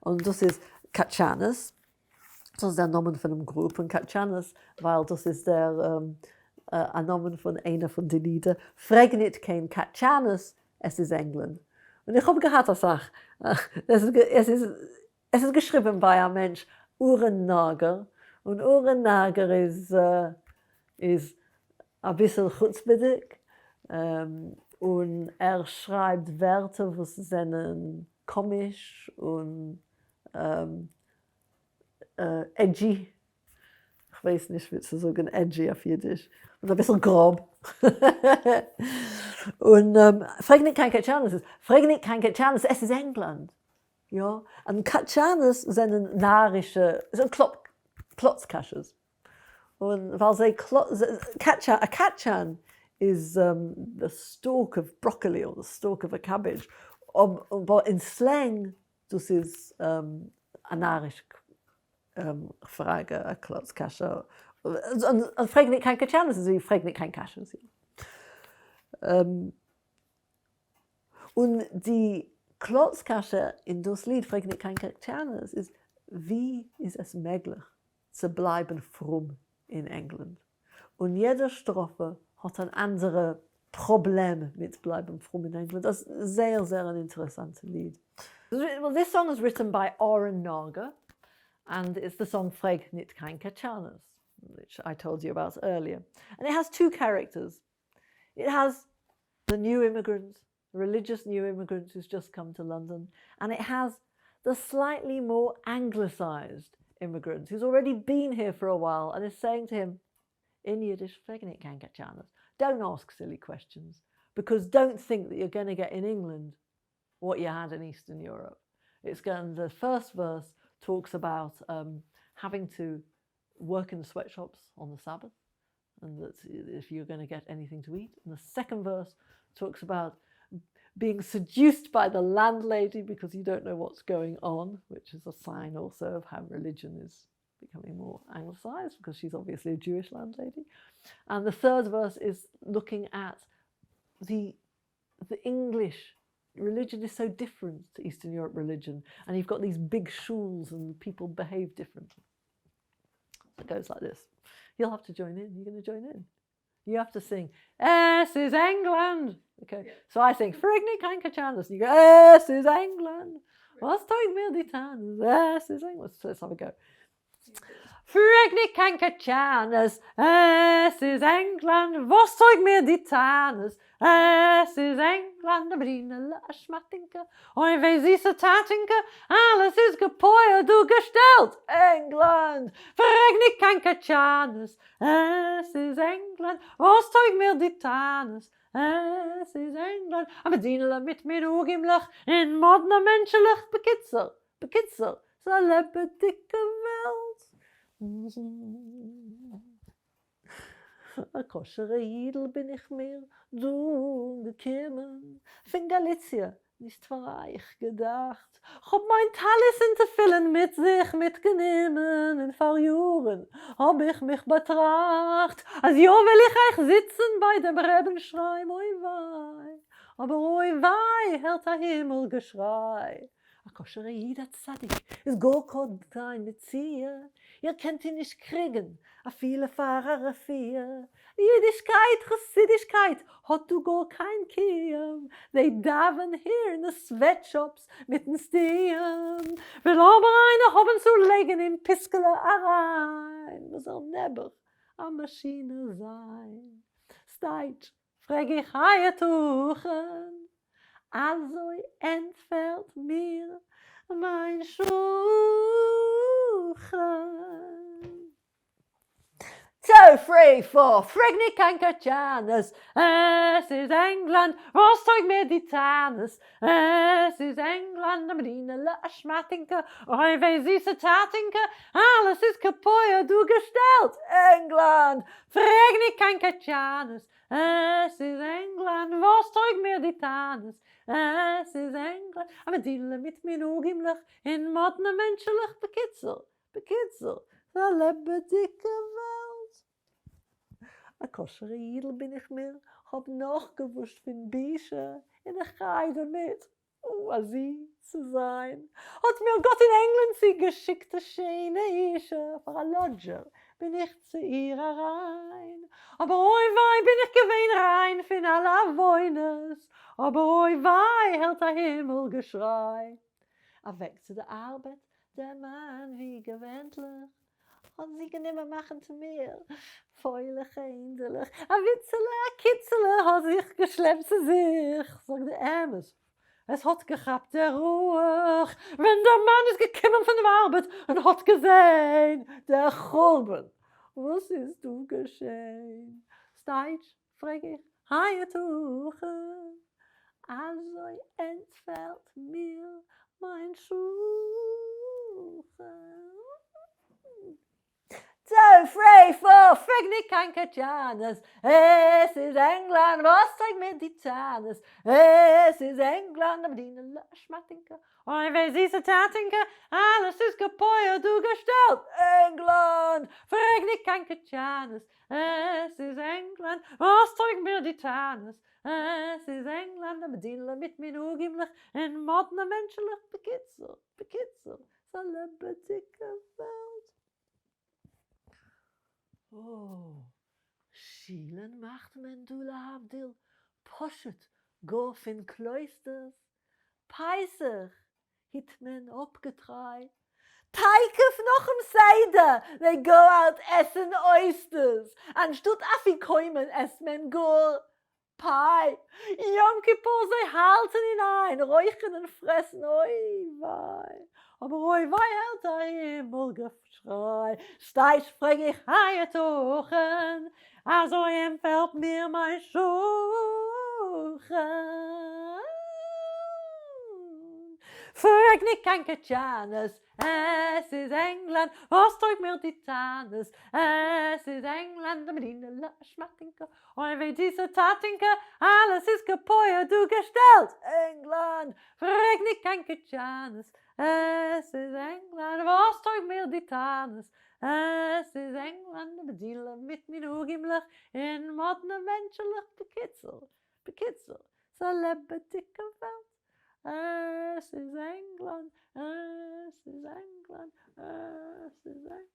און דאס איז קאטשאנעס, דאס איז דער נאמען פונעם group, און קאטשאנעס ווייל דאס איז דער א נאמען פון איינע פון די לידער, פרעג ניט קיין קאטשאנעס, עס איז ענגלאנד. און איך האב געהאט אסאך, עס איז עס איז געשריבען ביי א מענטש אורן נאגער, און אורן נאגער איז איז אביסעל חוצפה'דיג, און ער שרייבט ווערטער וואס זענען קאמיש און edgy, כ'ווייס נישט ווי צו זאגן edgy אויף אידיש, און אביסל גראב. און פרעג ניט קיין קאטשאנעס, פרעג ניט קיין קאטשאנעס, עס איז ענגלאנד. יא, און קאטשאנעס זענען נארישע, זענען קלאץ קשיות. און ווייל זיי א קאטשאן איז the stalk of broccoli אדער stalk of a cabbage, אבער אין slang דאס איז א נאריש פראגע, א קלאץ קשיא. און פרעג ניט קיין קאטשאנעס איז ווי פרעג ניט קיין קשיות. און די קלאץ קשיא אין דאס ליד פרעג ניט קיין קאטשאנעס איז ווי איז עס מעגליך צו בלייבן פרום אין ענגלאנד? און יעדע סטראפע האט אן אנדערע פראבלעם מיט בלייבן פרום אין ענגלאנד. דאס איז זייער זייער אן אינטערעסאנטע ליד. Well this song is written by Oren Nager and it's the song פרעג ניט קיין קאטשאנעס which I told you about earlier and it has two characters. It has the new immigrant, religious new immigrant who's just come to London, and it has the slightly more anglicized immigrant who's already been here for a while and is saying to him in Yiddish, don't ask silly questions because don't think that you're going to get in England what you had in Eastern Europe. It's going, the first verse talks about having to work in the sweatshops on the Sabbath and that if you're going to get anything to eat. And the second verse talks about being seduced by the landlady because you don't know what's going on, which is a sign also of how religion is becoming more anglicized because she's obviously a Jewish landlady. And the third verse is looking at the the English religion is so different to Eastern Europe religion, and you've got these big shuls and people behave differently. So it goes like this. You'll have to join in. You're going to join in. You have to sing, עס איז ענגלאנד. Okay. So I sing, פרעג ניט קיין קאטשאנעס. And you go, עס איז ענגלאנד. וואס טויג מיר די טענות? עס איז ענגלאנד. So let's have a go. פרעג ניט קיין קאטשאנעס, עס איז ענגלאנד. וואס טויג מיר די טענות? עס איז ענגלאנד, א ברינעלע, א שמאטינקע, אוי וויי זיסע טאטינקע, אלעס איז קאפויער דא געשטעלט, ענגלאנד, פרעג ניט קיין קאטשאנעס, עס איז ענגלאנד, וואס טויג מיר די טענות, עס איז ענגלאנד, א מדינה'לע מיט מנהגים'לעך און מאדנע מענטשעלעך, בקיצור, בקיצור, ס'איז א לעבעדיקע וועלט. א כשר'ע אידל בין איך מיר דא אנגעקומען פון גאליציע, נישט פאר אייך געדאכט, כ'האב מיין טלית און תפילין מיט זיך מיטגענומען, און פאר יארן האב איך מיך באטראכט, אז יא וועל איך אייך זיצן ביי דעם רעבן שריים אוי וויי, אבער אוי וויי הערט א הימל געשריי, א כשר'ע איד א צדיק איז גאר קיין מציאה, איר קענט אים נישט קריגן אפילו פאר א רפואה, אידישקייט חסידישקייט האט דא גאר קיין קיום, זיי דאווען here אין די sweatshops מיטן steam, וויל אבער איינער האבן צו לייגן אין פיסקעלע אריין, מוז ער נעבעך א מאשינע זיין, סטייטש פרעג איך היתכן אזוי ענטפערט מיר מיין שכן. Two three four, פרעג ניט קיין קאטשאנעס, עס איז ענגלאנד, וואס טויג מיר די טענות, עס איז ענגלאנד, א מדינה'לע א שמאטינקע, אוי וויי זיסע טאטינקע, אלעס איז קאפויער דא געשטעלט, ענגלאנד, פרעג ניט קיין קאטשאנעס, עס איז ענגלאנד, וואס טויג מיר די טענות, עס איז ענגלאנד, א מדינה'לע מיט מנהגים'לעך און מאדנע מענטשעלעך, בקיצור, בקיצור, ס'איז א לעבעדיגע וועלט. א כשר'ע אידל בין איך מיר, כ'האב נאכגעוואשט פון בושה און איך גיי דערמיט. אָ, אַז זי צו זײַן! האָט מיר גאָט אין ענגלאַנד צוגעשיקט אַ שענע אישה פֿאַר אַ לאָדזשער, בין איך צו איר אַרײַן. אָבער אױ װײ, בין איך געװען רײן פֿון אַלע עװנות, אָבער אױ װײ, הערט אַ הימל-געשרײ. אַװעק צו דער אַרבעט דער מאַן, װי געװענטלעך, האָט זי גענומען מאַכן צו מיר פֿױלע חענדעלעך, אַ װיצעלע, אַ קיצעלע, האָט זיך געשלעפּט צו זיך, זאָג די אמת, עס האָט געכאַפּט דער רוח, װען דער מאַן איז געקומען פֿון דער אַרבעט און האָט געזען דער חורבן, װאָס איז דאָ געשען. סטײַטש, פֿרעג איך, היתּכן? אַזױ ענטפֿערט מיר מײַן שכן. Two, three, four, פרעג ניט קיין קאטשאנעס, עס איז ענגלאנד, וואס טויג מיר די טענות, עס איז ענגלאנד, א מדינה לשמאטינקע, אוי ווי זיסע טאטינקע, אלעס איז קאפויער דא געשטעלט, ענגלאנד, פרעג ניט קיין קאטשאנעס, עס איז ענגלאנד, וואס טויג מיר די טענות, עס איז ענגלאנד, א מדינה'לע מיט מנהגים'לעך און מאדנע מענטשעלעך, בקיצור, בקיצור, ס'א לעבעדיקע וועלט. אוי, שילן מאכט מען דא להבדיל פשוט גאר פון קלויסטערס, פסח היט מען אפגעטריי, תיכף נאכן סדר they go out עסן oysters, אנשטאט אפיקומן עסט מען גאר pie, יום כיפור זיי האלטן אין איין רויכערן און פרעסן אוי וויי, אבער אוי וויי הערט א הימל געשריי, סטייטש פרעג איך היתכן אזוי ענפערט מיר מיין שכן. פרעג ניט קיין קאטשאנעס, עס איז ענגלאנד, וואס טויג מיר די טענות, עס איז ענגלאנד, א מדינה לשמאטינקא, אוי ווי זיסע טאטינקע, אלעס איז קאפויער דא געשטעלט, ענגלאנד, פרעג ניט קיין קאטשאנעס, עס איז ענגלאנד, וואס טויג מיר די טענות, עס איז ענגלאנד, א מדינה'לע מיט מנהגים'לעך און מאדנע מענטשעלעך, בקיצור, בקיצור, ס'א לעבעדיקע וועלט, עס איז ענגלאנד, עס איז ענגלאנד, עס איז ענגלאנד.